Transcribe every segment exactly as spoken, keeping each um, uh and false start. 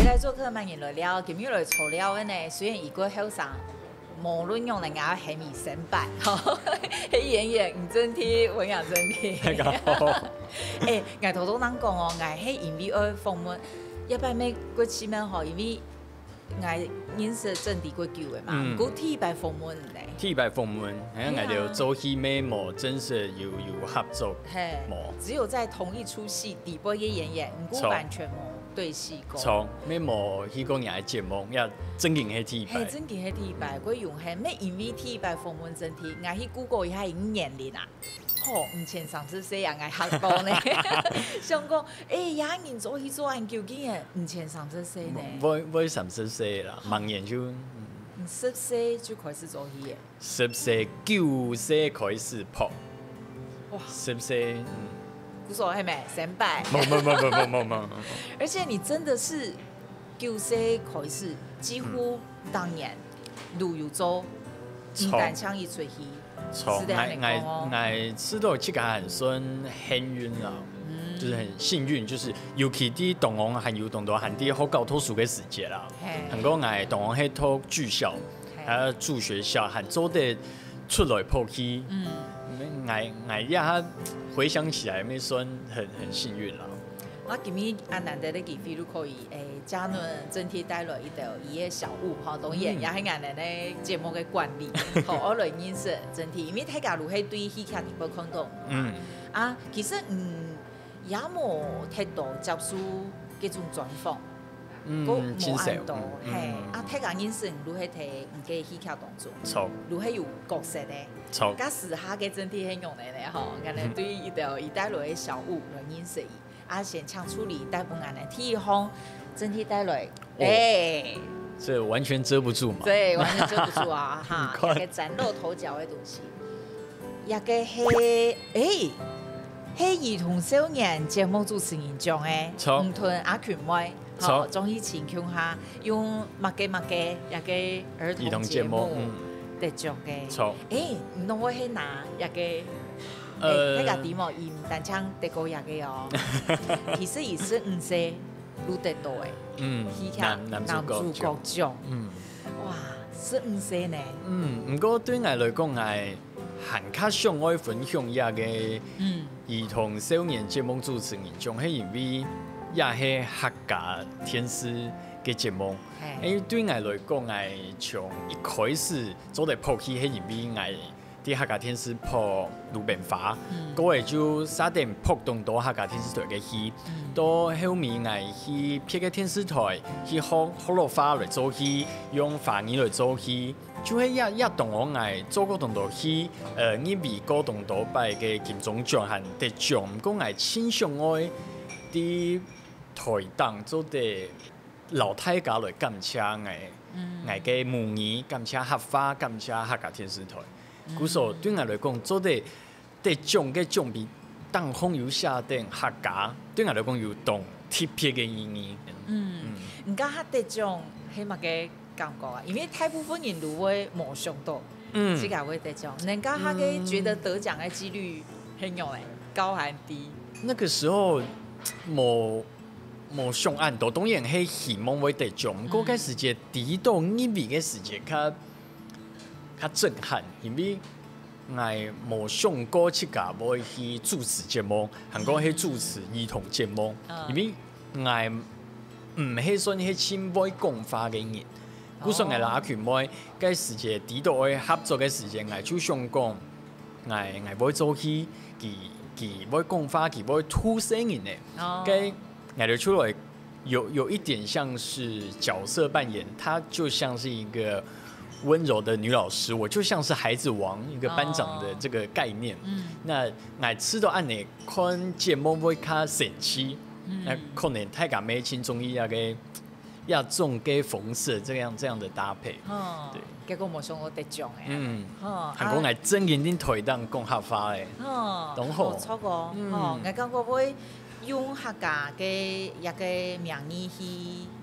來做客，歡迎來尞，今日來坐尞个呢，雖然佢過後生，無論仰仔，𠊎喊佢先輩，吼，係演員吳鎮廷，文雅鎮廷。大家好。欸，𠊎頭頭正講哦，𠊎係因為愛訪問，一般咩過去面吼，因為𠊎認識鎮廷過久个嘛，嗯。毋過第一擺訪問呢。第一擺訪問，好像𠊎兜做戲乜無正式有，有合作，嘿，無。只有在同一齣戲底背个演員，毋過完全無對戲過。著，乜無去過人个節目，也正經係第一擺。嘿，正經係第一擺，嗯。過榮幸，乜因為第一擺訪問鎮廷，𠊎去Google一下佢年齡啊。 吼，毋曾三十歲啊，𠊎嚇到呢。想講，欸，這人做戲做恁久，竟然毋曾三十歲呢。會，會三十歲啦，明年就，嗯。你十歲就開始做戲耶？十歲，九歲開始拍。哇。十歲，嗯。故所係無？先輩。無，無，無。而且你真的是九歲開始，幾乎當年都有做，毋單淨一齣戲。 著，係得恁樣講哦。𠊎，𠊎，𠊎試著自家還算幸運啦，嗯。就是很幸運，就是尤其在當中還有當多還在學校讀書个時節啦。嘿。還過𠊎當中係讀劇校，嘿。還有住學校，還做得出來拍戲。嗯。𠊎，𠊎這下回想起來，乜算很，很幸運啦。啊，今日恁難得个機會，就可以，欸， 嘉倫鎮廷帶來一條佢个小物，吼，當然，嗯。也係𠊎等个節目个慣例，吼，愛來認識鎮廷，因為大家都係對戲劇裡背看到。嗯。啊，其實，嗯，也無忒多接受這種專訪，嗯，都無恁多，真少，嗯，嘿，嗯。啊，大家認識你都係在你个戲劇當中，著。都係有角色个，著。佮私下个鎮廷係仰仔呢，吼，𠊎等對一條佢帶來个小物來認識佢。 啊，先請助理帶分𠊎等第一項，鎮廷帶來。哦。欸。這完全遮不住嘛。對，完全遮不住啊，哈，很快。這个嶄露頭角个東西。這个係，欸，係兒童少年節目主持人獎个，著。吳吞阿群妹，吼，著。張雨晴共下用麼个麼个，這个兒童節目，兒童節目，嗯。得獎个。著。欸，你仰會係拿這个 欸，呃，大家知無？佢毋單淨得過這个哦，其實佢十五歲就得到欸，嗯，戲劇男，男主角獎。男主角獎。嗯。哇，十五歲呢。嗯，毋過對𠊎來講，𠊎還較想愛分享這个，嗯。兒童少年節目主持人獎，係因為這係客家電視个節目。嘿。因為對𠊎來講，𠊎從一開始做得拍戲，係因為𠊎 在客家電視拍《魯冰花》，嗯。過後就續等拍當多客家電視台个戲。嗯。到後面𠊎去別个電視台，去學，學老話來做戲，用華語來做戲。就係這，這當中𠊎做過當多戲，呃，入圍過當多擺个金鐘獎還得獎。毋過𠊎盡想愛在台頂做得 摎大家來感謝𠊎，嗯。𠊎个母語，感謝客話，感謝客家電視台。嗯。故所對𠊎來講，做得得獎个獎杯頂項有寫等客家，對𠊎來講有當特別个意義。嗯，嗯。你這下得獎係麼个感覺啊？因為大部分人都會無想到，嗯。自家會得獎。你這下个覺得得獎个機率係仰仔，高還低？那個時候，無 無想恁多，當然係希望會得獎，毋過該時節知道入圍个時節較，較震撼，因為𠊎無想過自家會去主持節目，還過去主持兒童節目，嗯。因為𠊎毋係算係盡會講話个人，故所𠊎摎阿群妹該時節知道愛合作个時節，𠊎就想講，𠊎，𠊎會做戲，佢，佢會講話，佢會渡細人仔。哦。該 𠊎就出來有，有一點像是角色扮演，她就像是一個溫柔的女老師，我就像是孩子王，一個班長的這個概念。哦。嗯。那𠊎試著恁仔看節目會較生趣，嗯。那可能大家乜盡中意那個，那種个風格，這樣，這樣的搭配。哦。對。 結果無想到得獎欸。嗯。吼，還講𠊎正經在台頂講客話欸。吼，當好。無錯哦。嗯。吼，𠊎感覺會用客家个一個名義去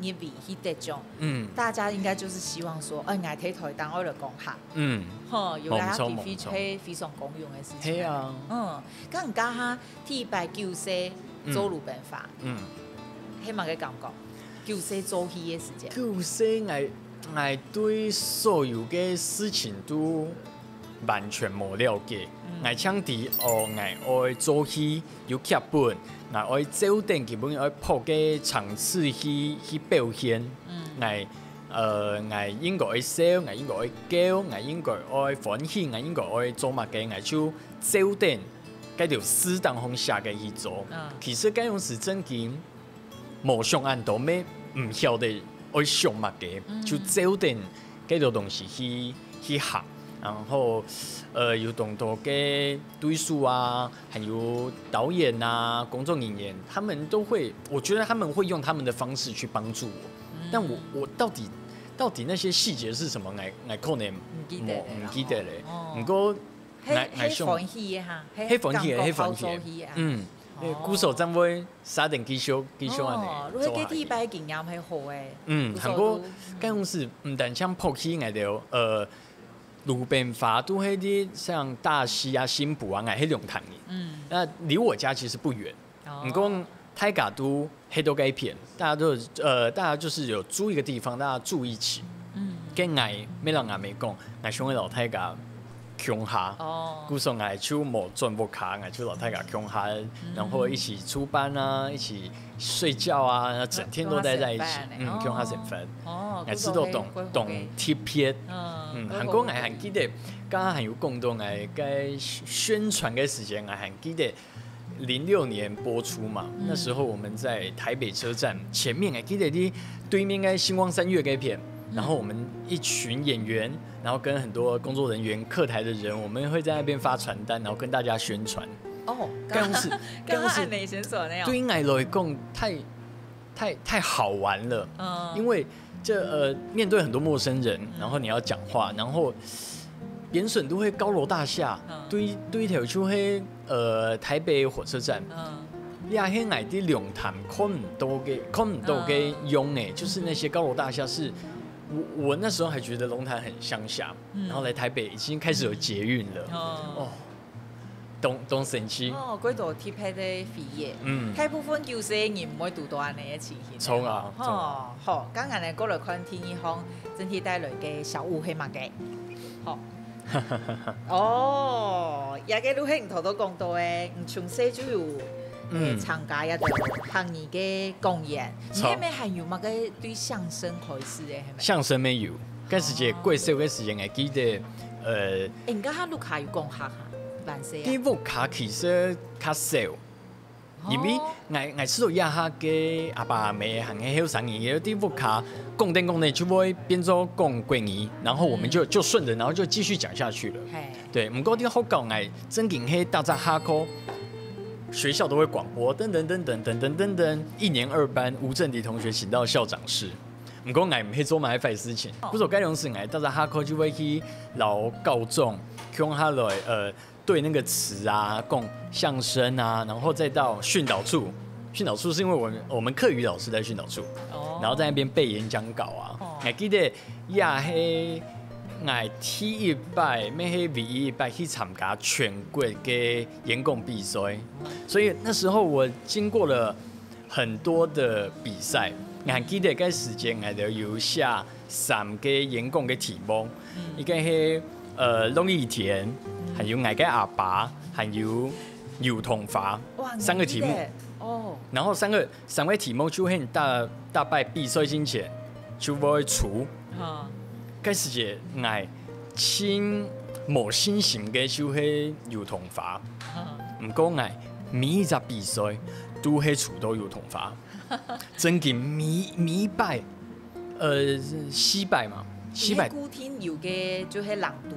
入圍去得獎，嗯。大家應該就是希望說，哎，𠊎在台頂愛來講客。嗯。吼，有該个機會，無錯，無錯。係非常光榮个事情。係啊。嗯，該你這下第一擺九歲做魯冰花，嗯。係麼个感覺？九歲做戲个時節？九歲，𠊎，𠊎對所有个事情都完全無了解。𠊎淨知，哦，𠊎愛做戲，有劇本，𠊎愛照等劇本愛拍个場次去，去表現。𠊎，呃，𠊎應該愛笑，𠊎應該愛噭，𠊎應該愛歡喜，𠊎應該愛做麼个，𠊎就照等該條字當中寫个去做。其實該種係正經 無想恁多，乜毋曉得愛想麼个，就照等該兜東西去，去行。然後，呃，有當多个對手啊，還有導演啊、工作人員，他們都會，我覺得他們會用他們的方式去幫助我。但我，我到底，到底那些細節是什麼，𠊎，𠊎可能毋記得了啦。無，毋記得了。哦。毋過， 係，𠊎，𠊎想，係歡喜个哈，係，係歡喜个，感覺好做戲啊。係歡喜个。嗯，哦。故所正會續等繼續，繼續恁樣哦，你係做下去。該第一擺經驗係好个。嗯，故所都，還過，該種係毋單淨拍戲，𠊎兜，呃，路邊化都係在像大溪啊、新埔啊，𠊎係龍潭人。嗯。那離我家其實不遠。哦。毋過大家都 係到該片，大家都，呃，大家就是有租一個地方，大家住一起。嗯。該𠊎，乜摎阿姆講，𠊎想愛摎大家共下。哦。故所𠊎就無轉屋下，𠊎就摎大家共下，然後一起出班啊，一起睡覺啊，整天都待在一起，共下食飯呢。嗯，共下食飯。哦。𠊎知道當，當特別。嗯，還過𠊎還記得，剛剛還有講到𠊎該宣傳个時間，𠊎還記得 零六年播出嘛，那時候我們在台北車站前面，還記得在對面該星光三月該片，然後我們一群演員，然後跟很多工作人員、客台的人，我們會在那邊發傳單，然後跟大家宣傳。哦，該種係，該種係，對𠊎來講，太，太，太好玩了。嗯。因為這，呃，面對很多陌生人，然後你要講話，然後 邊脣都係高樓大廈，對，對頭就係，呃，台北火車站。這係𠊎在龍潭看毋到个，看毋到个樣欸，就是那些高樓大廈是，我，我那時候還覺得龍潭很鄉下，然後來台北已經開始有捷運了。哦。哦，當，當神奇。哦，幾多特別个回憶。嗯。大部分九歲人毋會堵到恁樣个情形。著啊，著啊。吼，好，剛剛呢，過來看第二項，整體帶來个小物係麼个？好。 哦，這个就係你頭頭講到个，你從細就有，呃，參加這个客語个公演，你係毋係還有麼个對相聲開始个，係無？相聲乜有，該時節，過少个時間，𠊎記得，呃，欸，你該下屋下有講客哈，還係啊？在屋下其實較少， 因為𠊎，𠊎知道這下个阿爸阿姆還係後生人，有在屋下講等講等就會變做講國語，然後我們就，就順著，然後就繼續講下去了。嘿。對，毋過在學校𠊎正經係逐隻下課，學校都會廣播，噔噔噔噔噔噔噔噔，一年二班吳正迪同學請到校長室。毋過𠊎毋係做麼个壞事情，故所該種時𠊎逐隻下課就會去摎校長共下來，呃， 對那個詞啊，講相聲啊，然後再到訓導處。訓導處是因為我們，我們客語老師在訓導處，然後在那邊背演講稿啊。哦。𠊎記得也係𠊎第一擺，乜係唯一一擺去參加全國个演講比賽，所以那時候我經過了 很多的比賽。𠊎還記得該時節，𠊎兜有寫三個演講个題目，一個係，呃，龍應台，還有𠊎个阿爸，還有油桐花，哇，三個題目。哦。然後三個，三個題目就係逐，逐擺比賽進前就會出。哈。該時節𠊎盡無信心个就係油桐花。哈。毋過𠊎每一隻比賽都係出到油桐花。 正經每，每一擺，呃，四擺嘛，四擺。你係固定有个，就係朗讀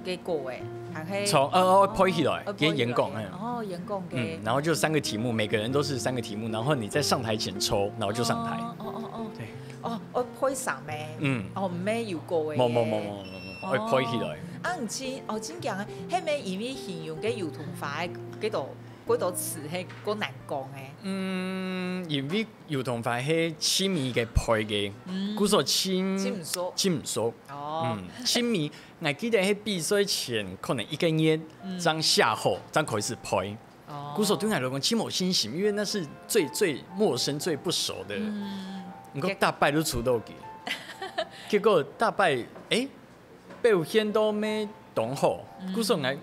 个稿欸，還係？著，呃，呃，背起來，哦，背起來。演講，嗯。哦，演講个。嗯，然後就三個題目，每個人都是三個題目，然後你在上台前抽，然後就上台。哦，哦，哦，哦。對。哦，愛背三个。嗯。哦，毋係有稿个耶。無，無，無，無，無，無，愛背起來。哦。啊，毋係，哦，真強啊！係毋係因為形容个油桐花个，該兜，該兜詞係較難講个？ 嗯，因為油桐花係盡尾个配个，故所盡，盡毋熟。盡毋熟。哦。嗯，盡尾，𠊎記得係比賽前可能一個月，正寫好，正開始配。哦。故所對𠊎來講，盡無信心，因為那是最，最陌生、最不熟的。嗯。毋過逐擺都出到去，結果逐擺，欸，表現都無當好，故所𠊎，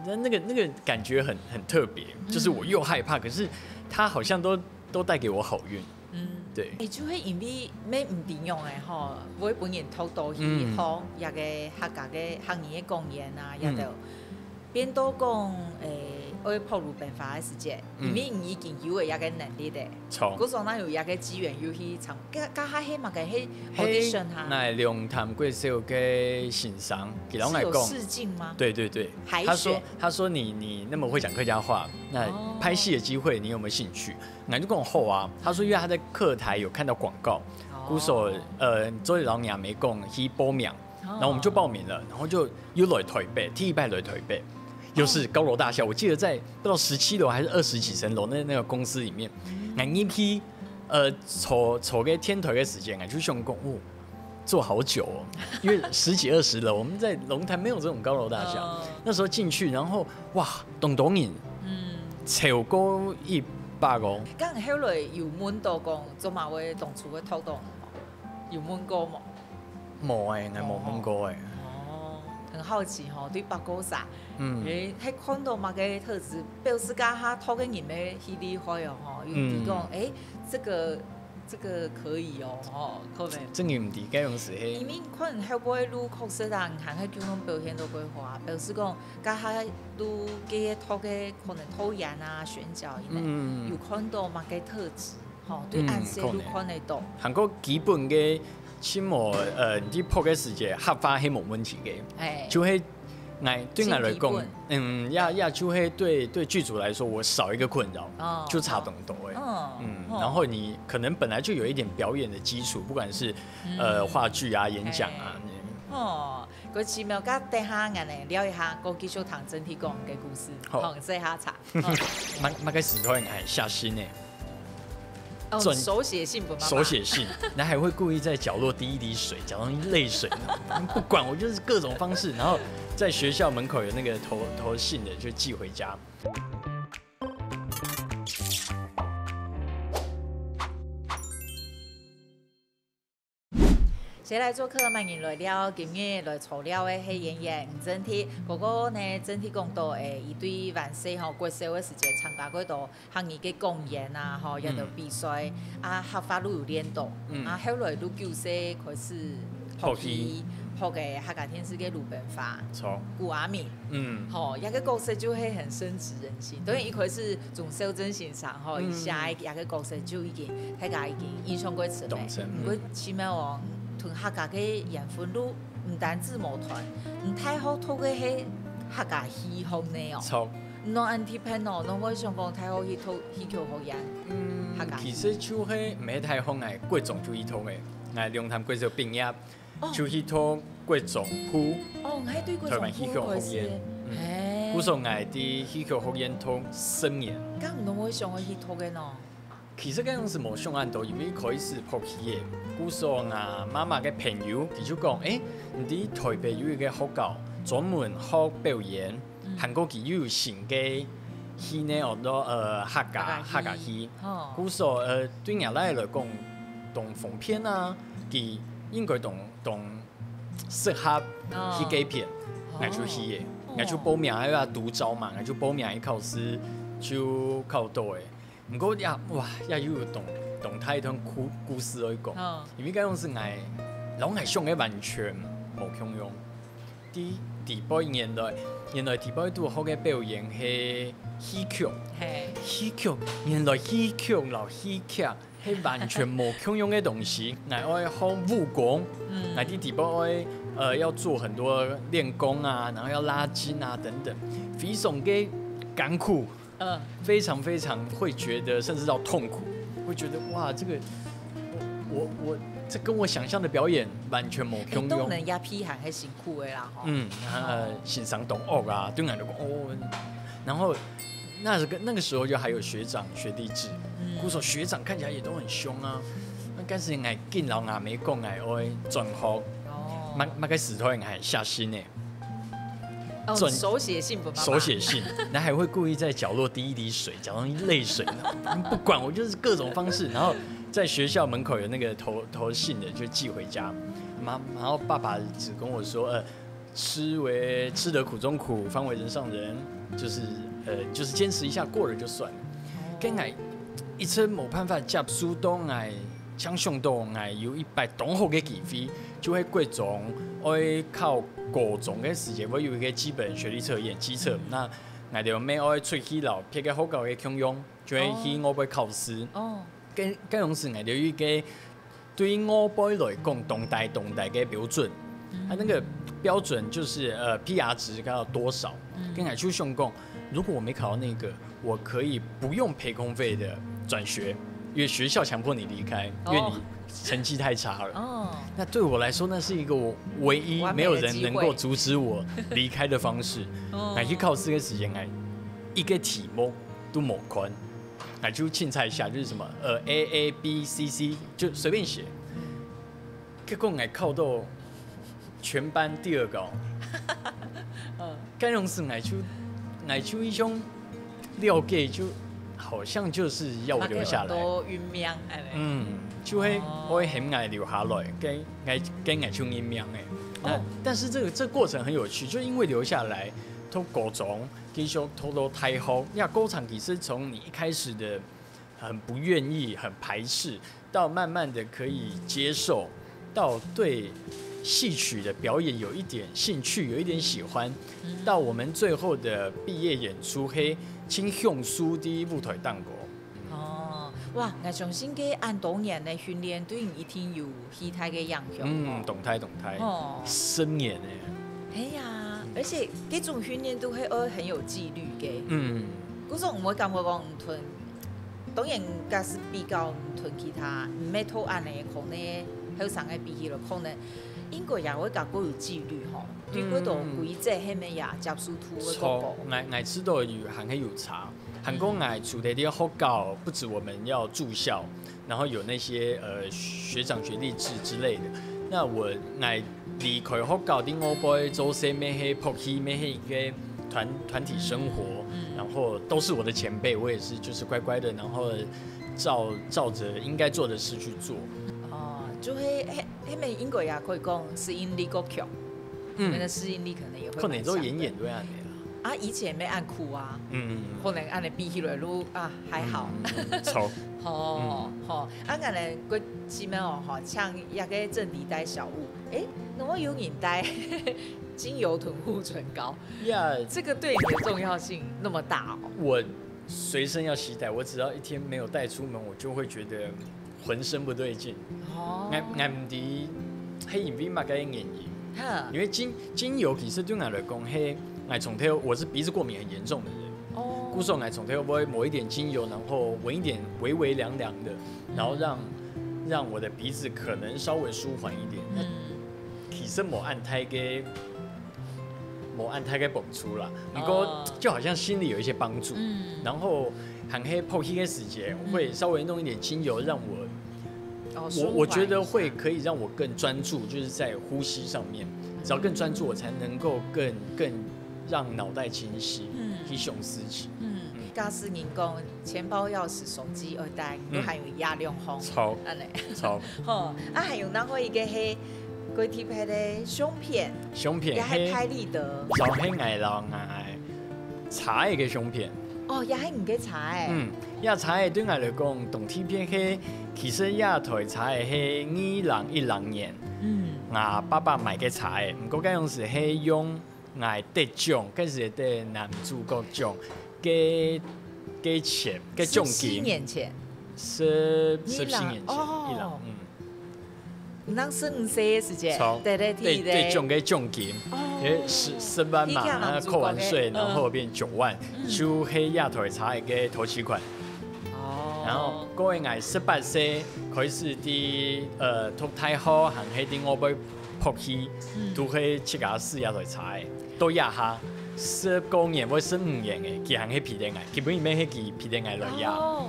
那，那個，那個感覺很，很特別，就是我又害怕，可是它好像都，都帶給我好運。嗯，對。欸，就係因為無毋知樣个吼，會分人拖到去學這個客家个客語个講演啊，也都 變到講，欸，愛學魯冰花个時節，因為你已經有了這個能力了，故所若有這個機緣，又去參，該該下係麼个？係audition哈？𠊎龍潭國小个先生，佢摎𠊎講，是有試鏡嗎？對對對，海選。他說，他說你，你那麼會講客家話，那拍戲的機會你有沒有興趣？𠊎就講好啊。他說因為他在客台有看到廣告，故所，呃，做得摎若姆講去報名，然後我們就報名了，然後就又來台北，第一擺來台北，又是高樓大廈，我記得在不知道十七樓還是二十幾層樓那，那個公司裡面，𠊎入去，呃，坐，坐該電梯个時間，𠊎就想講，哦，坐好久哦，因為十幾二十樓，我們在龍潭沒有這種高樓大廈。那時候進去，然後哇，當多人，超過一百哦。該後來有問到講，做麼會當初會拖到你無？有問過無？ 無欸，𠊎無問過欸。哦，很好奇吼，對百哥儕，嗯，欸，係看到麼个特質，表示該下拖个人个氣力好哦吼，有知講，欸，這個，這個可以哦吼，可能。真个毋知，該樣子係。因為可能後背路確實啊，你還係就能表現到規劃，表示講，該下路个拖个可能拖延啊、選角，因為有看到麼个特質。 吼，對恁細就看得到。還過基本个，起碼，呃，你去拍个時節，客話係無問題个。欸，就係，𠊎，對𠊎來講，嗯，也，也就係對，對劇組來說，我少一個困擾，哦，就差當多欸。嗯，然後你可能本來就有一點表演的基礎，不管是，呃，話劇啊、演講啊，哦，過奇妙，該等下𠊎等聊一下，過繼續聽真體講个故事，好，這下茶。 麼，麼个時代𠊎寫信呢？哦，手寫信分媽媽。手寫信，然後還會故意在角落滴一滴水，假裝淚水，不管，我就是各種方式，然後在學校門口有那個投，投信的，就寄回家。 誰來作客，麼人來尞，今日來坐尞个係演員吳真體。哥哥呢，真體講到，欸，佢對還細吼，國小个時節參加過多客語个講演啊，吼，也都比賽，啊，客話都有練到，啊，後來都九歲開始學去，學个客家電視个魯冰花，古阿敏。 嗯，吼，這個角色就會很深植人心。當然，一開始鍾肇政先生吼，佢寫个這個角色就已經，大家已經印象過深了。毋過奇妙哦，同客家个緣分路毋單止無斷，你大學讀个係客家戲學呢哦。著。你攏恁特別哦，你會想講大學去讀戲曲學院？嗯，客家戲。其實就係毋係大學，𠊎國中就去讀个，𠊎龍潭國小畢業， 就去讀國中部，哦，𠊎對國中部開始，台灣戲曲學院。嗯，故所𠊎在戲曲學院讀十年。該你會想愛去讀个喏？其實該樣係無想恁多，因為開始拍戲个，故所啊，媽媽个朋友佢就講，欸，你在台北有一個學校，專門學表演，還過佢又有新个戲呢，學到，呃，客家，客家戲。故所，呃，對𠊎來講，當方便啊，佢應該當 當適合去該片，𠊎就去个，𠊎就報名，因為獨招嘛，𠊎就報名去考試，就考到个。毋過也，哇，也有當，當大一段故，故事愛講，因為該種係𠊎，摎𠊎想个完全無共樣。在，在台北原來，原來在台北都學个表演係戲曲，戲曲，原來戲曲摎戲劇 係完全無共樣个東西。𠊎愛學武功，𠊎在台北愛，呃，要做很多練功啊，然後要拉筋啊等等，非常个艱苦，嗯，非常非常會覺得甚至到痛苦，會覺得哇，這個我，我，我，這跟我想象的表演完全無共樣。欸，當然也皮還係辛苦个啦，吼。嗯，啊，先生同學啊，對𠊎來講，哦，然後 那個，那個時候就還有學長學弟制，故所學長看起來也都很凶啊。那但是𠊎緊摎吾姆講，𠊎愛轉學，麼，麼个時代𠊎寫信呢？哦，轉，手寫信分媽媽。手寫信，然後還會故意在角落滴一滴水，假裝淚水，不管，我就是各種方式，然後在学校门口有那个投投信的，就寄回家。妈，然后爸爸只跟我说，呃，吃为吃得苦中苦，方为人上人，就是呃，就是坚持一下，过了就算了。跟俺一直没办法接受到俺，想象到俺有一摆当好个机会，就会各种爱考高中个时间，会有一个基本学历测验，基测。那俺就没爱出去了，别个学校个共样，就会去外背考试。哦，跟跟同时俺就有一个对外背来讲，东大东大个标准，它那个标准就是呃 P R 值要多少，跟俺就想讲，如果我没考到那个，我可以不用赔空费的转学，因为学校强迫你离开，因为你成绩太差了。哦，那对我来说，那是一个我唯一没有人能够阻止我离开的方式。俺去考试个时间，俺一个题目都没看，俺就凊彩写，就是什么呃 A A B C C 就随便写。结果俺考到全班第二高，嗯，该种事俺就俺就一种了解，就好像就是要我留下来。都运命，哎，嗯，就会哦，会很爱留下来，跟爱跟爱就运命哎。那哦，但是这个这过程很有趣，就因为留下来，从高中继续读到大学，那过程其实从你一开始的很不愿意、很排斥，到慢慢的可以接受，到对戏曲的表演有一点兴趣，有一点喜欢，到我们最后的毕业演出，嘿，亲向书的舞台当中。哦，哇，我相信个恁多年个训练，对你一定有很大个影响。嗯，动态动态，哦，十年呢。哎呀，而且这种训练都会呃很有纪律个。嗯，故所我感觉讲，同当然，假使比较同其他毋係讀恁呢，可能後生个比起來，可能應該也會較過有紀律吼。對，嗯，過多規則係乜也接受度會較高。錯，𠊎𠊎知道有還係有差，還過𠊎除了這個學校，不止我們要住校，然後有那些呃學長學弟制之類的。那我𠊎離開學校，另外背做事乜係拍戲，乜係一個團團體生活，然後都是我的前輩，我也是就是乖乖的，然後照照着應該做的事去做。哦，就係係係乜應該也可以講適應力較強，你們的適應力可能也會蠻強的。可能都演演都會恁樣啦。啊，以前乜恁苦啊，嗯，可能恁樣比起來都啊還好。嗯，嗯，嗯，錯。哦，好，啊，𠊎等過去面哦，吼，像一個正題帶小物，誒，那麼有人帶精油同護唇膏，Yeah，這個對你的重要性那麼大哦。我隨身要攜帶，我只要一天沒有帶出門，我就會覺得浑身不對勁。哦，𠊎𠊎毋知係因為麼个原因，哈，因為精精油其實對𠊎來講，係𠊎從頭我是鼻子過敏很嚴重的人，哦，故所𠊎從頭會抹一點精油，然後聞一點微微涼涼的，然後讓讓我的鼻子可能稍微舒緩一點。嗯，其實無恁大个，無恁大个幫助啦，不過就好像心裡有一些幫助。嗯，然後還係拍戲个時節，會稍微弄一點精油，讓我，哦，我我覺得會可以讓我更專注，就是在呼吸上面，只要更專注，我才能夠更更讓腦袋清晰，嗯，去想事情。嗯，假使人講錢包、鑰匙、手機愛帶，都還有壓量風，著，恁呢，著，吼，啊，還有另外一個係，過特別个相片，相片，也係拍立得，著，係𠊎摎𠊎查一個相片。哦，也係你个查誒。嗯，這查誒對𠊎來講，當特別係，其實這台查誒係二零一零年，嗯，𠊎爸爸買个查誒，毋過該種時係用 𠊎得獎，該時得男主角獎，个个錢，个獎金。十四年前，十十四年前，哦，一零，嗯，你當十五歲个時節，著，得得得得獎个獎金，哦，誒，十十萬嘛，那扣完稅，然後變九萬，就係這台車个頭期款。哦，然後過後𠊎十八歲開始在呃讀大學，還係在外背 拍戲，都係自家駛這台車个。到這下，十過年會十五年个，佢還係陪等𠊎，基本上係佢陪等𠊎來這。哦，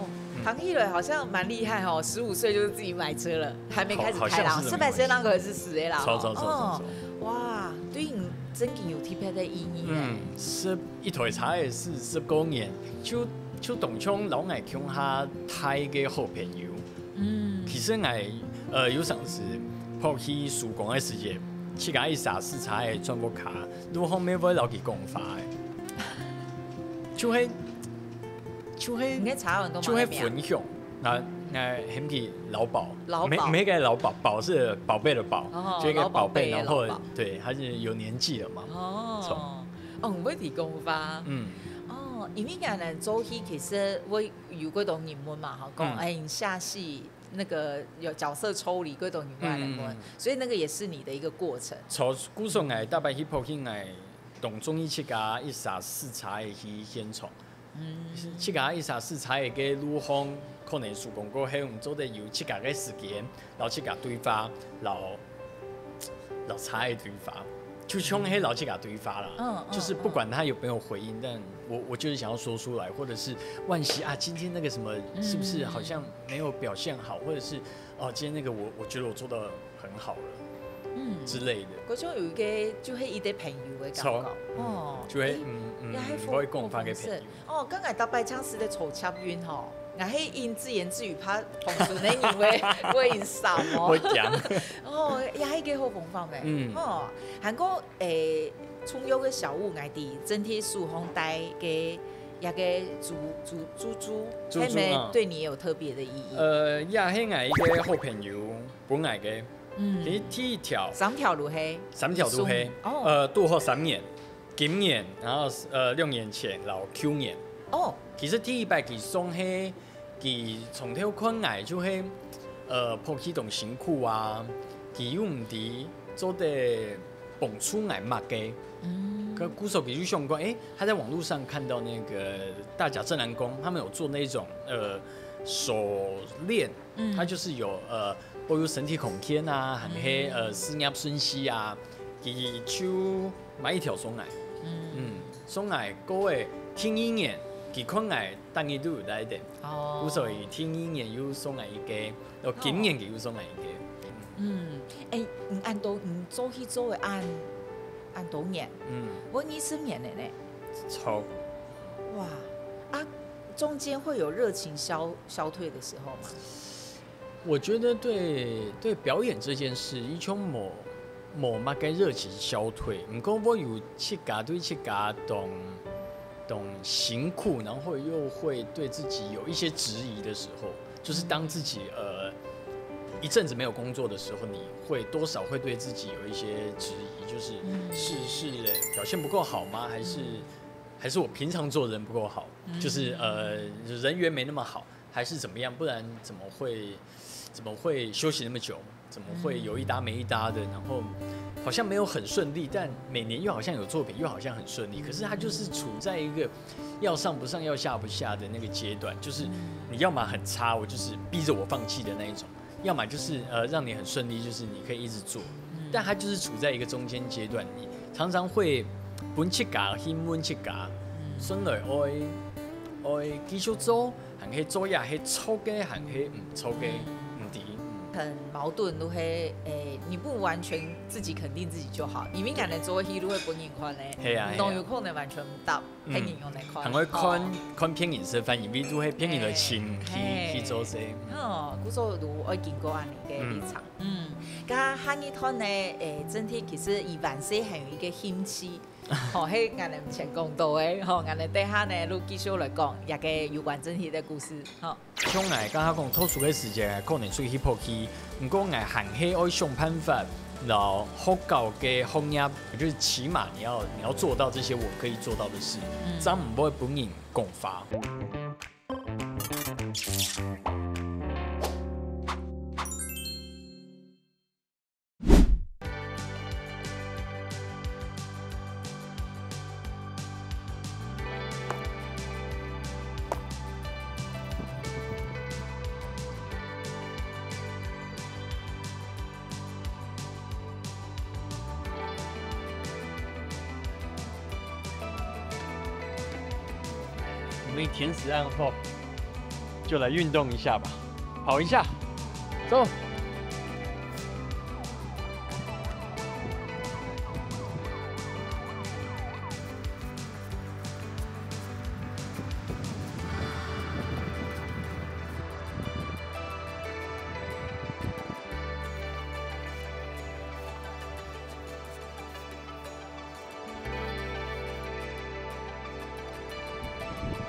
聽起來好像蠻厲害哦，十五歲就是自己買車了，還沒開始開啦，好，好像是這麼一回事。十八歲那個是駛个啦。著著著著著。哦，哇，對你真經有特別个意義呢。嗯，十一台車个係十過年，就就當像摎𠊎共下大个好朋友。嗯，真个，呃，有常時，跑去收工个時節，自家一儕駛車仔轉屋下，路項乜會摎佢講話个。就係，就係，你个車仔安到麼个名？就係分享。啊，啊，喊佢老寶。老寶。毋係，毋係該老寶，寶是寶貝的寶，哦，就一個寶貝，老寶貝的老寶。然後，對，他是有年紀了嘛。哦。著。哦，你會提供吧？嗯。哦，因為𠊎等做戲其實會有幾多人問嘛，吼，講，嗯。哎，你下戲 那個有角色抽離，各種以外的問，嗯。所以那個也是你的一個過程。著，故所𠊎逐擺去北京，𠊎當中意自家一儕駛車仔去現場。嗯。自家一儕駛車仔个路項，可能收工過後，你做得有自家个時間，摎自家對話，摎，摎車仔對話。 就像係摎自家對話啦，嗯，嗯，就是不管他有沒有回應，但我，我就是想要說出來，或者是惋惜啊，今天那個什麼，是不是好像沒有表現好，或者是，哦，今天那個我，我覺得我做得很好了，嗯。之類的。好像有一個，就係一個朋友的感覺，著。哦，就係，欸，嗯，嗯，也還嗯，我會講話个朋友。哦，剛才大白僵屍的抽插運吼，𠊎係因自言自語怕同事个人會，會因啥哦。會講。哦，也係一個好方法咩？嗯。哦，還過 欸，重要个小物，𠊎知，整體手項戴个，這個珠，珠，珠珠，珠珠，係毋係，啊。對你也有特別的意義？呃，也係𠊎一個好朋友分𠊎个。嗯。佢第一條，三條都係。三條都係。送，哦。呃，拄好三年，今年，然後，呃，兩年前，然後舊年。哦。其實第一擺佢送係 佢從頭看𠊎就係，呃，跑去當辛苦啊，佢又毋知做得幫助𠊎麼个。嗯。可故所佢就想講，欸，他在網路上看到那個大甲鎮瀾宮，他們有做那種，呃，手鏈，嗯。它就是有，呃，保有身體康健啊，還係，嗯。呃，事業順遂啊，佢就買一條送𠊎。嗯。嗯，送𠊎過後，第二年，佢看𠊎 逐日都有帶等。哦。故所佢第二年又送𠊎一個，哦，今年佢又送𠊎一個。嗯，欸，你恁多，你做戲做个恁，恁多年，嗯。有二十年了呢。著。哇，啊，中間會有熱情消，消退的時候嗎？ 我覺得對，對表演這件事，一種無，無麼个熱情消退。毋過𠊎有自家對自家當，當辛苦，然後又會對自己有一些質疑的時候，就是當自己，呃，一陣子沒有工作的時候，你會多少會對自己有一些質疑，就是，嗯。是，是，呃，表現不夠好嗎？還是，嗯。還是我平常做人不夠好？嗯。就是，呃，人緣沒那麼好。 還是怎麼樣，不然怎麼會，怎麼會休息那麼久？怎麼會有一搭沒一搭的？然後好像沒有很順利，但每年又好像有作品，又好像很順利。可是他就是處在一個要上不上、要下不下的那個階段，就是你要麼很差，我就是逼著我放棄的那一種，要麼就是，呃，讓你很順利，就是你可以一直做。但他就是處在一個中間階段，你常常會分自家去問自家，嗯。順來愛，愛繼續做， 還係做也係著个，還係毋著个，嗯。毋知，嗯。很矛盾，就係，欸，你不完全自己肯定自己就好，因為恁樣做戲就會分人看咧，係啊，你都有可能完全毋答，嗯。別人用來看。還會看，哦。看別人食飯，因為就係別人來請去，係。去做事。哦，故所就愛經過恁樣个歷程。嗯。嗯，該下一段呢，欸，整體其實佢還係還有一個興趣， 吼，係𠊎等目前講到个，吼，𠊎等等下呢，就繼續來講這個有關正戲个故事，吼。像𠊎剛剛講，讀書个時節，可能出去拍戲，毋過𠊎還係愛想辦法，然後學校个學業，就是起碼你要，你要做到這些我可以做到的事，嗯。正毋會分人講話。 我們天時暗後，就來運動一下吧，跑一下，走。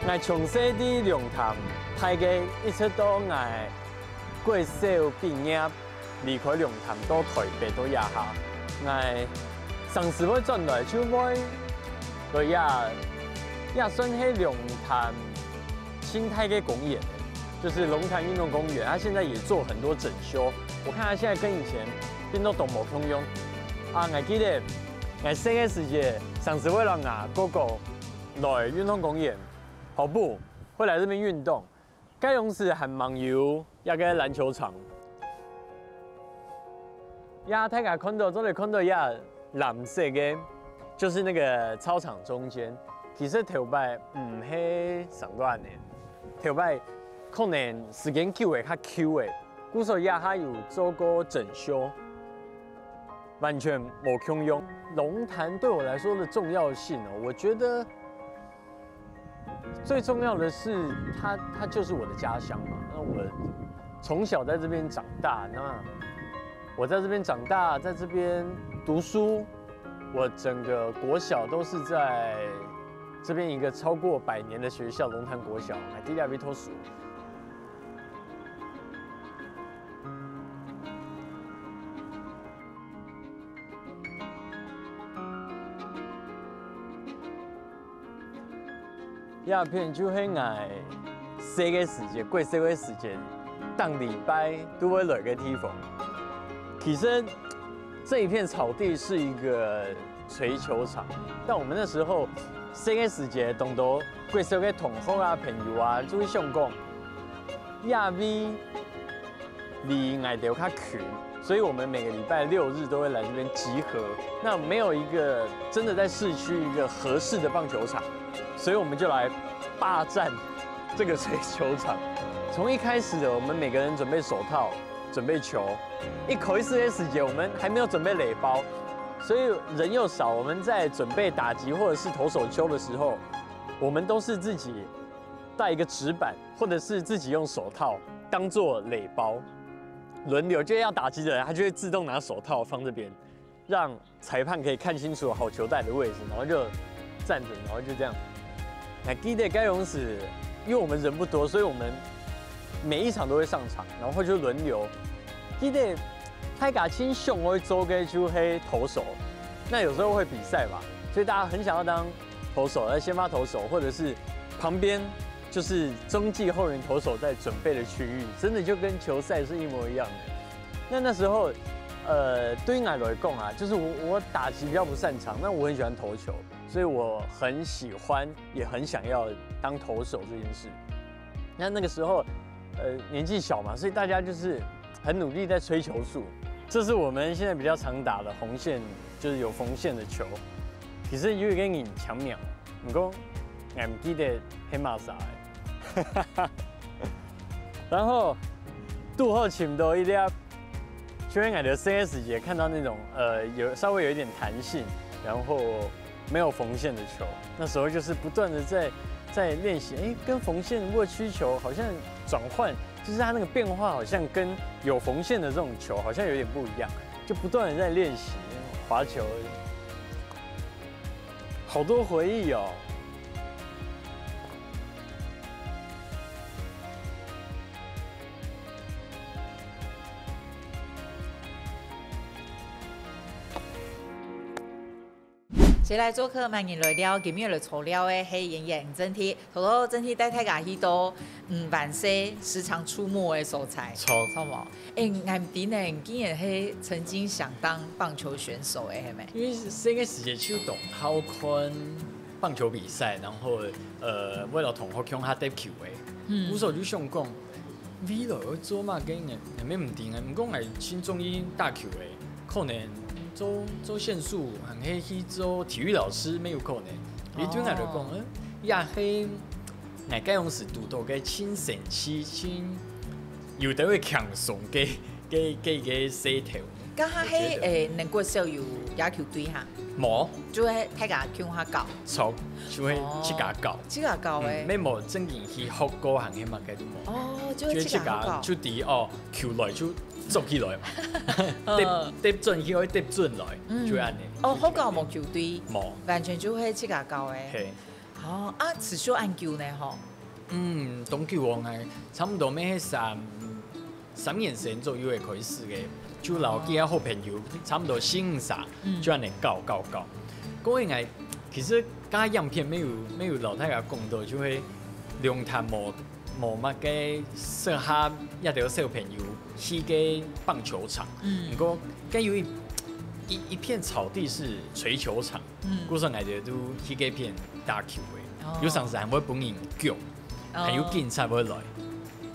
𠊎從細在龍潭大个，一直到𠊎國小畢業，離開龍潭到台北到這下，𠊎常時會轉來就會來這，也算係龍潭盡大个公園，就是龍潭運動公園，它現在也做很多整修。我看它現在跟以前變到都無共樣。啊，𠊎記得𠊎細个時節，常時會摎𠊎哥哥來運動公園跑步，會來這邊運動。該當時還吂有一個籃球場。呀，大家看到，這裡看到呀，藍色个，就是那個操場中間。其實頭擺毋係生到恁樣，頭擺可能時間久了較舊了，故所這下有做過整修，完全無共樣。龍潭對我來說的重要性哦，我覺得 最重要的是，它它就是我的家鄉嘛。那我從小在這邊長大，那我在這邊長大，在這邊讀書，我整個國小都是在這邊一個超過百年的學校——龍潭國小，還在這邊讀書。 這片就係𠊎細个時節，國小个時節，逐禮拜都會來个地方。其實這一片草地是一個槌球場，但我們那時候細个時節，當多國小个同學啊、朋友啊，就會想講，這位 離𠊎兜較近，所以我們每個禮拜六日都會來這邊集合。那沒有一個真的在市區一個合適的棒球場，所以我們就來霸佔這個槌球場。從一開始的，我們每個人準備手套、準備球，一開始的時節我們還沒有準備壘包，所以人又少。我們在準備打擊或者是投手球的時候，我們都是自己帶一個紙板，或者是自己用手套當做壘包，輪流，就要打擊的人，他就會自動拿手套放這邊，讓裁判可以看清楚好球帶的位置，然後就暫停，然後就這樣。還記得該當時，因為我們人不多，所以我們每一場都會上場，然後就輪流。記得大家盡想愛做个就係投手，那有時候會比賽嘛，所以大家很想要當投手，那先發投手，或者是旁邊就是中繼後援投手在準備的區域，真的就跟球賽是一模一樣的。那那時候，呃，對於我來講啊，就是我我打擊比較不擅長，那我很喜歡投球，所以我很喜歡也很想要當投手這件事。那那個時候，呃，年紀小嘛，所以大家就是很努力在吹球速。這是我們現在比較常打的紅線，就是有縫線的球。其實有一個人簽名，毋過𠊎毋記得係麼儕个。然後堵好尋到一粒，就係𠊎兜細个時節看到那種，呃，有稍微有一點彈性，然後沒有縫線的球，那時候就是不斷的在在練習，哎，跟縫線握曲球好像轉換，就是它那個變化好像跟有縫線的這種球好像有點不一樣，就不斷的在練習滑球而已。好多回憶哦。 接下來做客，歡迎來尞，今日來坐尞个係演員吳鎮踢。頭頭鎮踢帶大家去到，嗯，灣仔時常出沒个所在。著。著無？欸，𠊎毋知呢，你竟然係曾經想當棒球選手个，係無？因為細个時節就當好看棒球比賽，然後，呃，會摎同學共下踢球个。嗯。故所就想講， 未來愛做麼个呢？𠊎乜毋知呢，毋過𠊎盡中意打球个，可能做做選手，還係去做體育老師乜有可能。因為對𠊎來講，哦。嗯，也係𠊎該當時堵到个盡神奇、盡有得會輕鬆个个个个事頭。該下係，我覺得。欸，恁國小有野球隊哈？無。就係大家共下搞。 著，就係自家搞。哦，自家搞个。嗯，乜無正經去學過還係麼个都無。哦，就係自家搞。就係自家就知哦，球來就捉起來嘛。嗯。跌，跌轉去，愛跌轉來，嗯。就係恁樣。哦，學校無球隊，無。完全就係自家搞个。係。啊，哦，啊，持續恁久呢吼？嗯，當久哦，𠊎差毋多乜係三三年生左右个開始个，就摎幾个好朋友，差毋多四五儕，嗯，就恁樣搞搞搞。過後𠊎其實剛剛影片乜有乜有摎大家講到，就係龍潭無無麼个適合一兜小朋友去个棒球場，嗯，毋過該有一一一片草地係槌球場，嗯，故所𠊎兜都去該片打球个，哦，有常時還會分人逐，還有警察會來。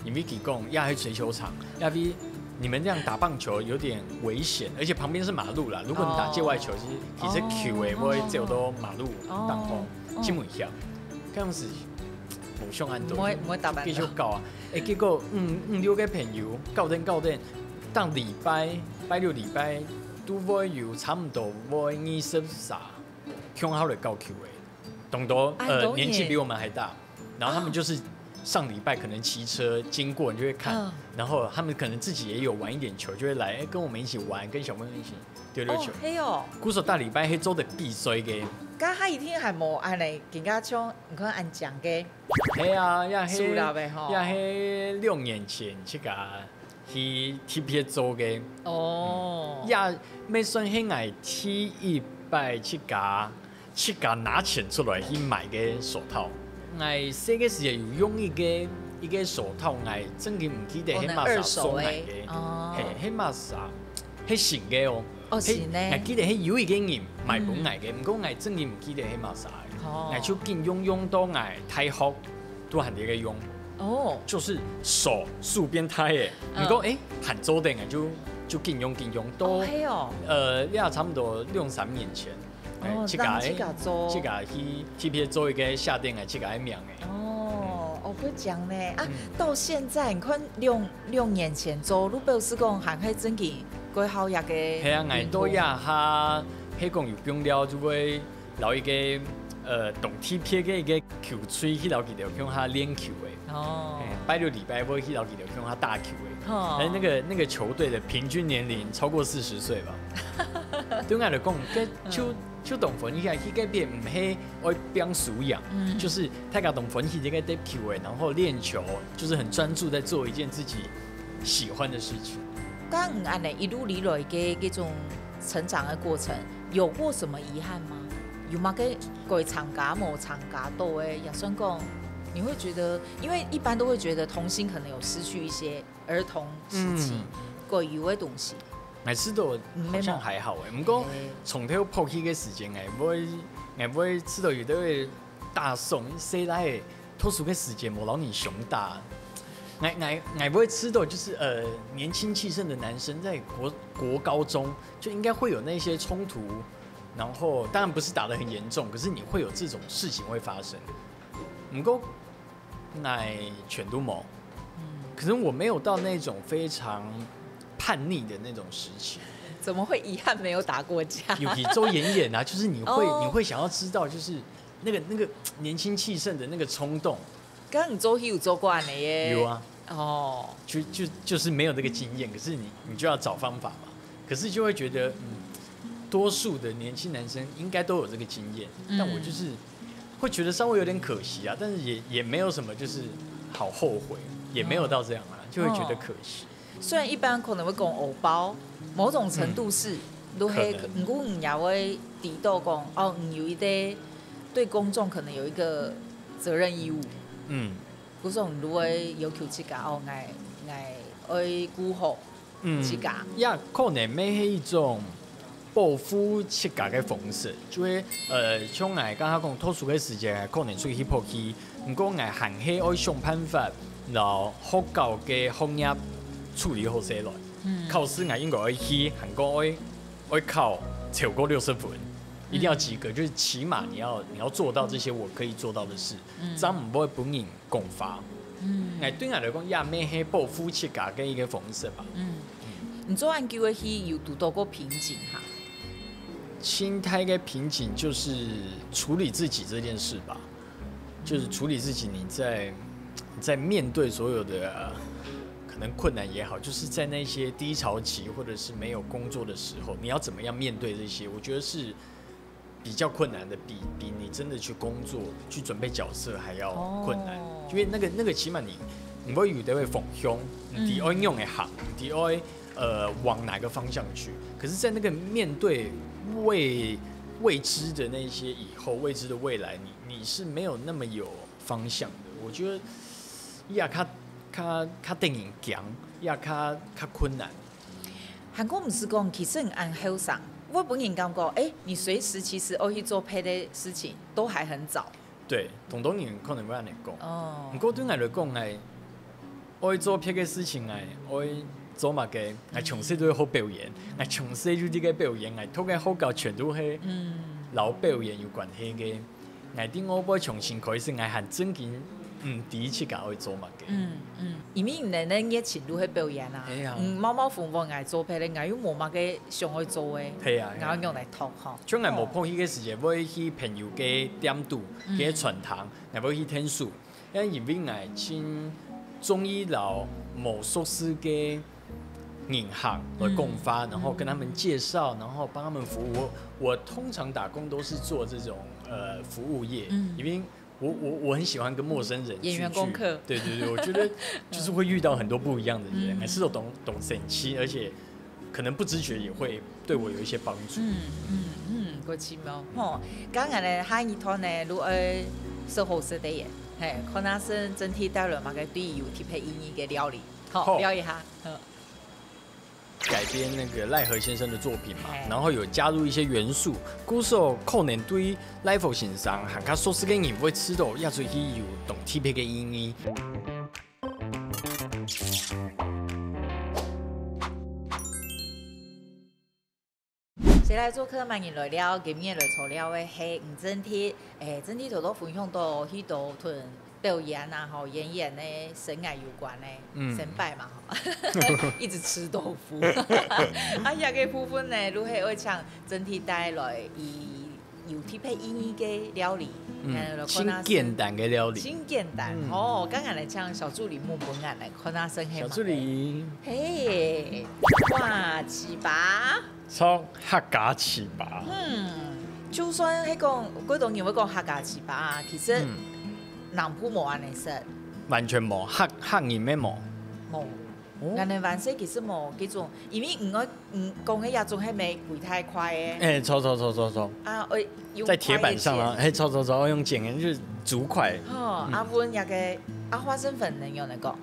因為佢講，呀，係槌球場，因為你們這樣打棒球有點危險，而且旁邊是馬路啦。如果你打界外球，其實其實球會會走到馬路當中，哦，真危險。這樣子，無想恁多，毋會毋會打板到，繼續搞啊。欸，結果嗯嗯，六个朋友搞等搞等，當禮拜拜六禮拜都會有差毋多會二十儕，共下來搞球个，當多呃年紀比我們還大。 然後他們就是上禮拜可能騎車經過，你就會看，嗯，然後他們可能自己也有玩一點球，就會來，欸，跟我們一起玩，跟小朋友一起丟丟球。哦，係哦。故所大禮拜係做得比賽个。該下一定還無恁樣，更加像你看恁樣个。係啊，也係，輸了呗吼。也係六年前自家去特別做个。哦。嗯，也乜算係𠊎第一擺自家 自家拿錢出來去買个手套。𠊎細个時節有用一个一个手套，𠊎正經毋記得係麼儕送𠊎个，可能二手个，哦，係，係麼儕，係新个哦。哦，新个。𠊎記得係有一个人買分𠊎个，毋過𠊎正經毋記得係麼儕个。哦。𠊎就緊用用到𠊎大學都還在該用。哦。就是手速變態个，嗯，毋過欸，還做得，𠊎就就緊用緊用到，哦，係哦，呃，也差毋多兩三年前。 欸，哦，自家个，自家做，自家去特別做一个夏天个自家个名个。哦，哦，會講呢啊！到現在你看六六年前做，你表示講還係正經過好這个。係啊，𠊎到這下，係講有必要就會摎一个呃當特別个一个球隊去摎佢兜共下練球个。哦，拜六禮拜會去摎佢兜共下打球个。哦，但是那个那个球队的平均年龄超过四十岁吧。對𠊎來講，該就 就當歡喜啊！去該片毋係愛拚輸贏，就是大家當歡喜在該踢球欸，然後練球，就是很專注在做一件自己喜歡的事情。該恁樣一路以來个這種成長的過程，有過什麼遺憾嗎？有嗎？該該參加無參加到欸，也算講，你會覺得，因為一般都會覺得童星可能有失去一些 兒童時期固有个東西。𠊎試著好像還好欸，毋過從頭拍起个時間，𠊎會𠊎會試著有兜會打爽，細倈仔讀書个時間無摎你相打。𠊎𠊎𠊎會試著就是呃年輕氣盛的男生在國國高中就應該會有那些衝突，然後當然不是打得很嚴重，可是你會有這種事情會發生。毋過 𠊎全都無。可是我沒有到那種非常叛逆的那種時期。怎麼會遺憾沒有打過架？尤其做演員啊，就是你會、哦你會想要知道，就是那個那個年輕氣盛的那個衝動。該你做戲有做過恁樣个？有啊。哦，就就就是沒有這個經驗，可是你你就要找方法嘛。可是就會覺得，嗯，多數的年輕男生應該都有這個經驗，但我就是 會覺得稍微有點可惜啊，但是也也沒有什麼，就是好後悔，也沒有到這樣啊，就會覺得可惜。雖然一般可能會講偶包，某種程度是，都會，可能毋過你也會知道講，哦，你有一個對公眾可能有一個責任義務。嗯，故所你會要求自家，哦，𠊎𠊎愛顧好 嗯，自家。也可能乜係一種保護自家个方式，就係呃，像𠊎剛剛講，讀書个時節，可能出去拍戲，毋過𠊎還係愛想辦法，摎學校个學業處理好勢來。考試𠊎應該愛去，還過愛愛考超過六十分，一定要及格，就是起碼你要你要做到這些我可以做到的事，這樣毋會分人 講話。嗯，𠊎對𠊎來講，也乜係保護自家个一個方式吧。嗯，你做恁久个戲有堵到過瓶頸哈？心態个瓶頸就是處理自己這件事吧，就是處理自己，你在你在面對所有的、呃可能困難也好，就是在那些低潮期或者是沒有工作的時候，你要怎麼樣面對這些？我覺得是比较困难的，比比你真的去工作去准备角色还要困难，哦因为那个那个起码你你会有的会方向，你知爱用的行，你知爱呃往哪个方向去。可是，在那个面对未未知的那些以后未知的未来，你你是没有那么有方向的。我觉得也较较较得人讲，也较较困难。韩国毋是讲，其实你恁后生，会分人感觉，哎，你随时其实要去做别的事情，都还很早。对，当多人可能会恁样讲。哦毋过对我来讲，我爱做别个事情，我爱做么个？我从小都好表演，我从小就这个表演，我读个学校全都是嗯老表演有关系个。我定我会重新开始，我还真经毋知自家爱做么个。嗯嗯，因为你的热情都会表演啊，哎呀嗯，猫猫凤凤爱做别的，我又无么个想要做的，系啊，然后用来读吼。像我无碰戏个时节，会去朋友个店肚，个餐厅，也会去听书。因为因为我真中意老无熟识个银行和共发，然后跟他们介绍，然后帮他们服务。我我通常打工都是做这种呃服务业，嗯因为我我我很喜欢跟陌生人去演员功课对对对，我觉得就是会遇到很多不一样的人，还是有懂懂神奇，而且可能不知觉也会对我有一些帮助。嗯嗯嗯，过奇妙吼。刚刚呢，下一段呢，如果说好食的耶，嘿，看下是整体带来嘛个对有特别意义的料理，好，好聊一下。好改编那个赖和先生的作品嘛，哎然后有加入一些元素，故所可能对赖和先生还较熟悉的人会知道，也最起有懂特别的意义。谁来做客？欢迎来了，今日来坐了的是吴正体，诶，正体头头分享到许多同表演啊，吼，演员的生涯有关的，嗯失败嘛，吼，一直吃豆腐。啊，这个部分呢，如何会请正体带来以有特别意义的料理，嗯呃，真简单的料理真简单、嗯哦。刚刚来讲小助理木本俺来看他生黑小助理，嘿，哇，粢粑。炒客家粢粑。嗯，就算迄个，过多人会讲客家粢粑啊，其实嗯，南部无安尼食，完全无，客客人咩无。无。哦俺哋凡勢其实无这种，因为你个你讲个那种，还没滚太快诶。哎，炒炒炒炒炒，啊，哎，用在铁板上啊，快一点。哎，炒炒炒，用剪的，就是竹筷。吼，嗯啊，阮那个啊花生粉能用得讲，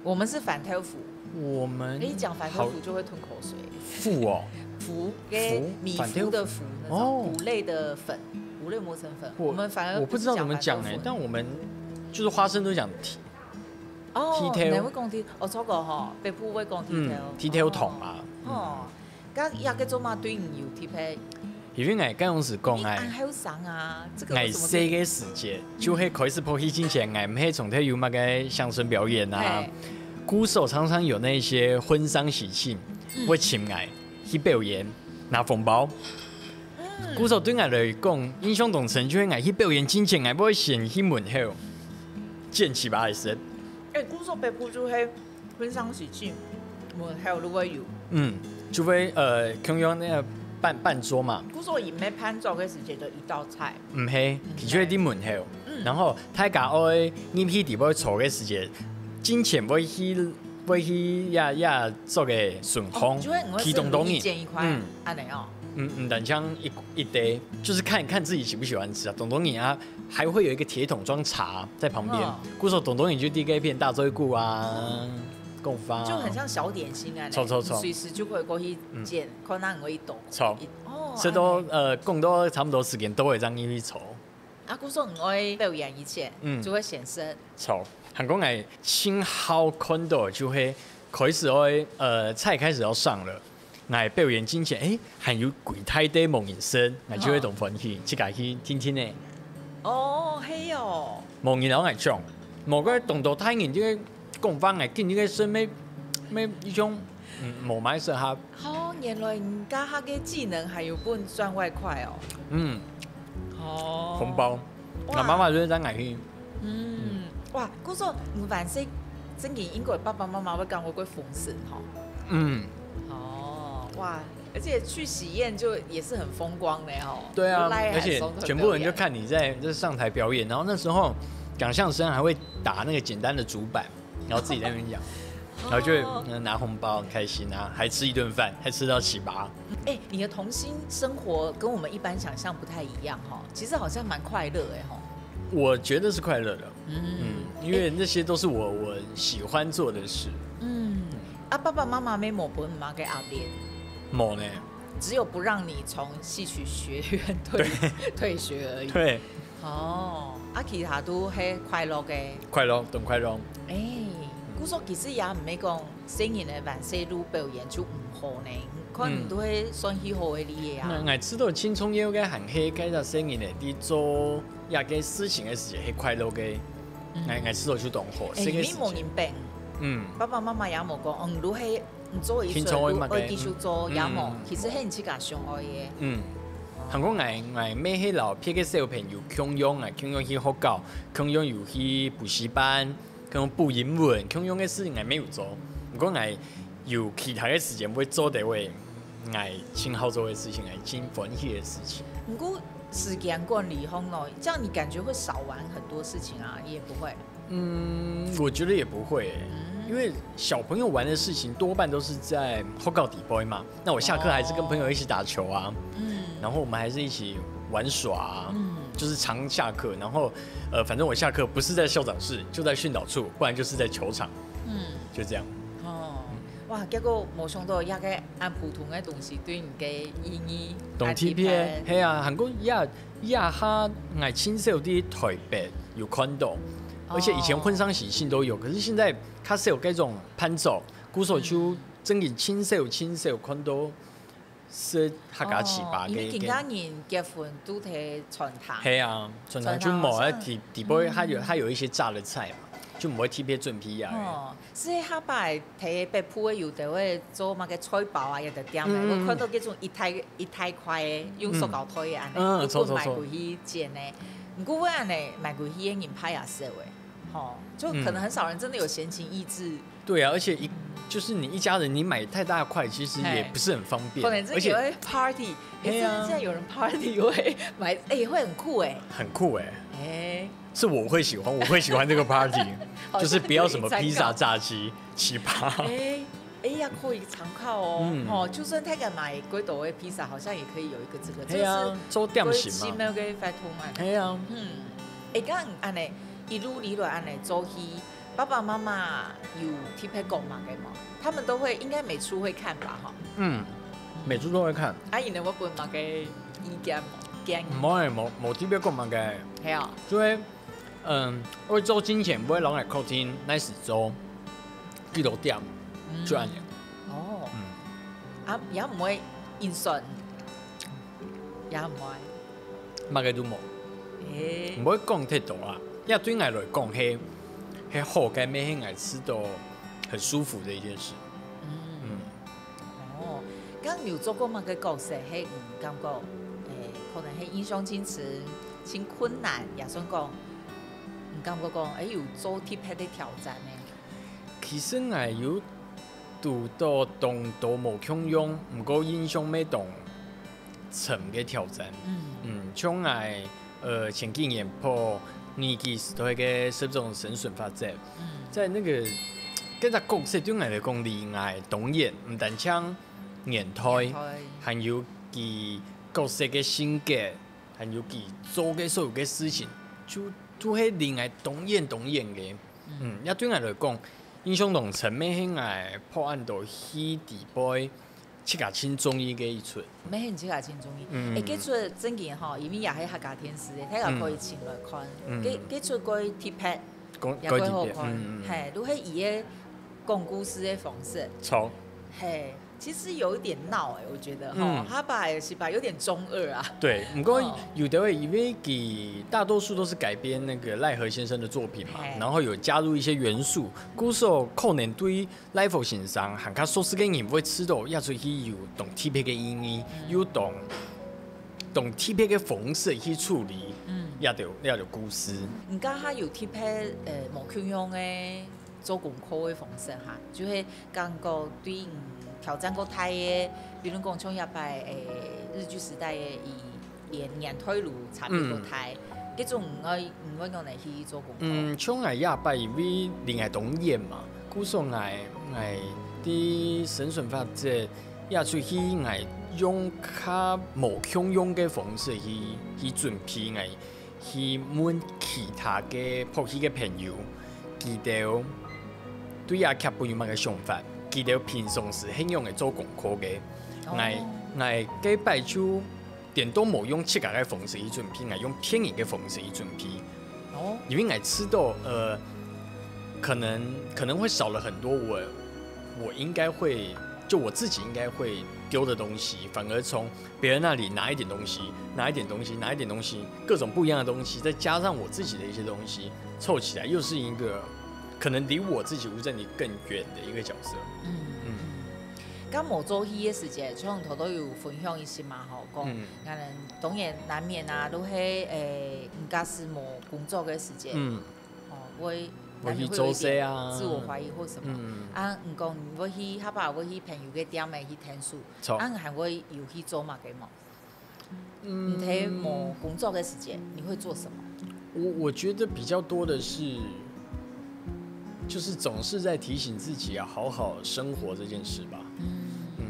我们是反豆腐。我们你讲反豆好腐就会吞口水。腐哦，腐，跟腐米反豆腐麸的腐那哦种谷类的粉，谷类磨成粉。我我们反而我不知道怎么讲哎、哎，但我们就是花生都讲剃哦，剃头你会讲剃，哦，错过吼，北部会讲剃头嗯，剃头桶啊，哦，刚也个做嘛对你有特别，因为哎，刚开始讲哎。你很后生啊，这个哎，有什么細个時節，就係開始拍戲之前，哎，毋係從頭有麼个相聲表演啊嘿。故所常常有那些婚喪喜慶，嗯會請𠊎去表演，拿紅包。嗯故所對𠊎來講，印象當深就係𠊎去表演之前，𠊎會先去門口剪粢粑个時，哎，故所北部就係婚喪喜慶，門口都會有。嗯，就會呃，共樣那個辦辦桌嘛，故所也没辦桌个時節就一道菜。毋係，佢就會在門口，嗯然後大家愛入去底背坐个時節，進前會去會去呀呀做个順風，哦，就會很會去當多人一，間一塊嗯，安尼哦。嗯嗯，但像一一堆，就是看看自己喜不喜歡吃啊，當多人啊，還會有一個鐵桶裝茶在旁邊嗯，故所當多人就在該片大嘴骨啊，貢發啊，就很像小點心啊，錯錯錯隨時就可以過去剪，看哪會一抖。錯，哦，這都安尼呃，講到差不多時間都會這樣入去坐。啊，故所你愛表演以前，嗯就會顯身。錯，還講𠊎盡好看到就係開始愛呃菜開始要上了，𠊎表演之前，誒，還有幾大堆無人識，𠊎就會當歡喜，自家去聽聽呢。哦，係哦。無人摎𠊎講，無个當多大人就會講話，𠊎緊就會識，咩咩一種嗯無麼个適合，哦，原來你家下个技能還有分賺外快哦。嗯，哦，紅包，哇𠊎媽媽就會帶𠊎去，嗯，哇，故所你凡勢正經應該爸爸媽媽會講會過豐盛吼。嗯，哦，哇，而且去喜宴就也是很风光的哦。对啊，而且全部人就看你在这上台表演，然后那时候讲相声还会打那个简单的竹板，然后自己在那边讲，然后就会拿红包，很开心啊，还吃一顿饭，还吃到七八。哎，你的童星生活跟我们一般想象不太一样哈，其实好像蛮快乐哎哈。我觉得是快乐的，嗯，因为那些都是我我喜欢做的事。嗯，啊，爸爸妈妈没有分妈给压力，没呢。只有不让你从戏曲学院退退学而已。对，哦，啊，其他都很快乐的。快乐，很快乐。哎，故所其实也毋係讲生人的万岁路表演就毋好呢，看你都会算起好的你的啊。那我知道青春有个很黑，该在生人的，你做那个事情的时候，很快乐的。哎，我知道就懂好，哎，这个事情。你没人病，嗯，爸爸妈妈也没讲，嗯，如何你做一做，青春会嘛，如何继续做，也没，其实很自家想爱的。嗯，韩国我我每黑老别个小朋友，共样啊，共样去学校，共样有去补习班，共样补英文，共样的事情我没有做。不过我有其他的时间会做的，我我真好做的事情，我真欢喜的事情。不过时间管理方面，这样你感觉会少玩很多事情啊？也不会。嗯，我觉得也不会欸，因为小朋友玩的事情多半都是在学校底背嘛。那我下课还是跟朋友一起打球啊，嗯，然后我们还是一起玩耍啊，嗯，就是常下课，然后呃，反正我下课不是在校长室，就在训导处，不然就是在球场，嗯，就这样。哦，哇，结果没想到那个恁普通的东西对你的意义，当特别，嘿啊，韩国也也下，𠊎亲手在台北有看到，而且以前婚丧喜庆都有，可是现在开始有这种伴奏，鼓手就真的亲手亲手看到，是客家七八个。因为今家人结婚都在餐厅，嘿啊，餐厅就冇啊，底底背还有还有一些榨的菜嘛，就冇特别准备啊。哦，是下擺在北部的有的会做那个菜包啊，有的店的，我看到这种一大一大块的，用塑膠袋的，嗯，就卖过去煎的。不过恁呢，卖过去的人怕也少欸，吼，就可能很少人真的有闲情逸致。对啊，而且一就是你一家人，你买太大块，其实也不是很方便，可能真的有会 party，哎，真的现在有人 party 会买，哎，会很酷哎，很酷哎，哎。是我会喜欢，我会喜欢这个 party，就是不要什么披萨、炸鸡、奇葩。哎，哎呀，可以参考哦。嗯，哦，就算他敢买贵多的披萨，好像也可以有一个这个，对啊，做点心嘛。奇妙的活动啊。对啊，嗯，哎，刚刚按呢一路理论按呢走去，爸爸妈妈有特别讲嘛个吗？他们都会，应该每出会看吧，哈。嗯，每出都会看。啊，你有没有分嘛个意见嘛？建议？没欸，没没特别讲嘛个。系啊。所以 嗯，我做之前会让人客厅那时做几多点，就按呢。哦，嗯，啊，也毋会印算，也毋会，么个都无，毋会讲太多啊。也对我来讲，系系好个，每天爱吃到很舒服的一件事。嗯。 哦，刚有做过么个角色，系你感觉，诶，可能系印象真深、真困难，也算讲，你感觉讲，诶，有做特别的挑战呢？其实𠊎有堵到当多无共样，毋过印象乜当深个挑战。嗯，像𠊎呃前几年拍《尼基时代》个十种生存法则，在那个搿只角色对𠊎来讲，离𠊎当远，毋单淨年代，年代，还有佢角色个性格，还有佢做个所有个事情，就就係离𠊎當远当远个。嗯，也对𠊎来讲，印象当深个係𠊎拍恁多戲底背，自家真中意个一齣。乜係自家真中意。嗯，欸，這齣正經吼，因為也係客家電視个，大家可以請來看。嗯，這這齣過特別，過也過好看。過特別，嗯嗯，係，就係佢个講故事个方式。著。係。 其實有一點鬧欸，我覺得吼，嗯，他把戲吧有點中二啊。對，不過有的因為佢大多數都是改編那個賴和先生的作品嘛，然後有加入一些元素，故所可能對賴和先生還較熟悉个人會知道，這齣戲有當特別个意義，有當當特別个方式去處理，嗯，這條這條故事。你講他有特別呃無共樣个 做功課个方式哈，就係感覺對你挑戰過大个，比如講像這擺誒日據時代个，佢連年代路差別過大，這種毋會毋會講來去做功課。嗯，像𠊎這擺因為離𠊎當遠嘛，故所𠊎𠊎在生存法則也出去，𠊎用較無共樣个方式去去準備𠊎 去問其他个拍戲个朋友，佢兜對這劇本有麼个想法，佢兜平常時係仰仔做功課个。𠊎𠊎該擺就顛倒無用自家个方式去準備，𠊎用別人个方式去準備。哦，因為𠊎知道，呃，可能可能會少了很多我我應該會就我自己應該會丟的東西，反而從別人那裡拿一點東西，拿一點東西，拿一點東西，各種不一樣的東西，再加上我自己的一些東西，湊起來又是一個可能離我自己吳鎮宇更遠的一個角色。嗯嗯。該無做戲个時節，像頭頭有分享一些嘛吼，講，嗯，可能當然難免啊，都係誒，毋假使無工作个時節，嗯，哦，會會去做事啊，自我懷疑或什麼。嗯，啊，毋過你會去，下擺會去朋友个店仔去聽書，著，啊，你還會有去做麼个無？嗯，你在無工作个時節，你會做什麼？我我覺得比較多的是，就是總是在提醒自己要好好生活這件事吧。嗯，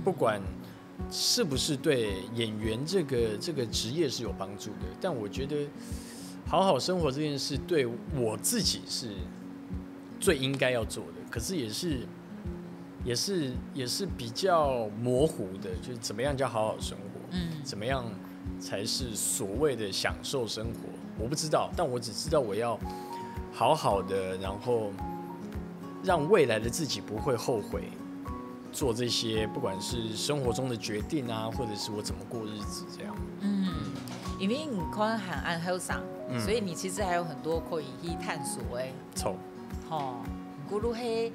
不管是不是對演員這個這個職業是有幫助的，但我覺得好好生活這件事對我自己是最應該要做的，可是也是也是也是比較模糊的，就是怎麼樣叫好好生活，嗯，怎麼樣才是所謂的享受生活，我不知道，但我只知道我要好好的，然後讓未來的自己不會後悔做這些，不管是生活中的決定啊，或者是我怎麼過日子這樣。嗯，因為你看還恁後生，嗯，所以你其實還有很多可以去探索个。著。吼，毋過你係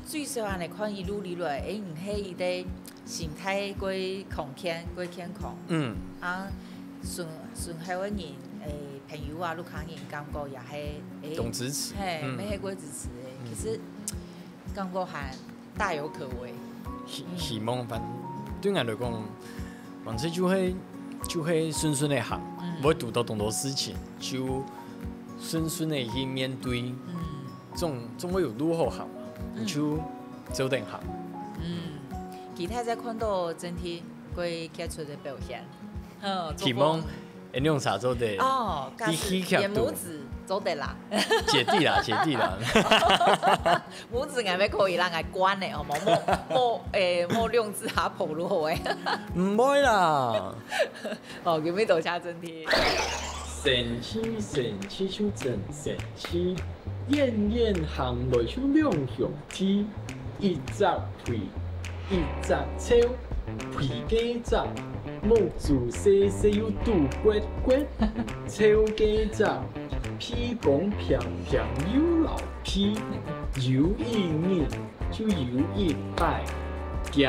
最少恁樣看一路以來，誒，你係一個心態過康健、過健康。嗯。啊，身身後个人，誒，朋友啊，屋下人感覺也係，誒，當支持。嘿，嗯，也係過支持个。嗯，其實感覺還大有可為。希希望反對𠊎來講，反正就係就係順順个行，嗯，毋會堵到當多事情，就順順个去面對，嗯，總總會有路好行嘛，嗯，你就照等行。嗯，期待再看到整體過傑出个表現。嗯，希望。恁樣才做得。哦，你戲劇肚，演母子做得啦。姐弟啦，姐弟啦。母子𠊎也可以啦，𠊎關个，好無？莫莫誒，莫兩隻阿婆如何誒？毋會啦。哦，有沒有多謝整體？神奇神奇就真神奇。 遠遠行來就兩兄弟，一隻肥，一隻瘦，肥該隻，目珠細細又肚骨骨，瘦該隻，鼻公平平又流鼻，有一日就有一擺，厥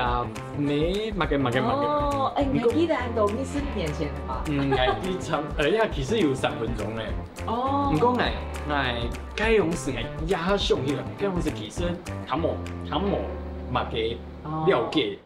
姆麼个麼个麼个。哦，哎，你還記得恁多二十年前的嗎？嗯，𠊎記得，哎呀，其實有三分鐘嘞。 哦。毋過𠊎，𠊎該當時𠊎也想起來，該當時其實還無，還無麼个了解。哦。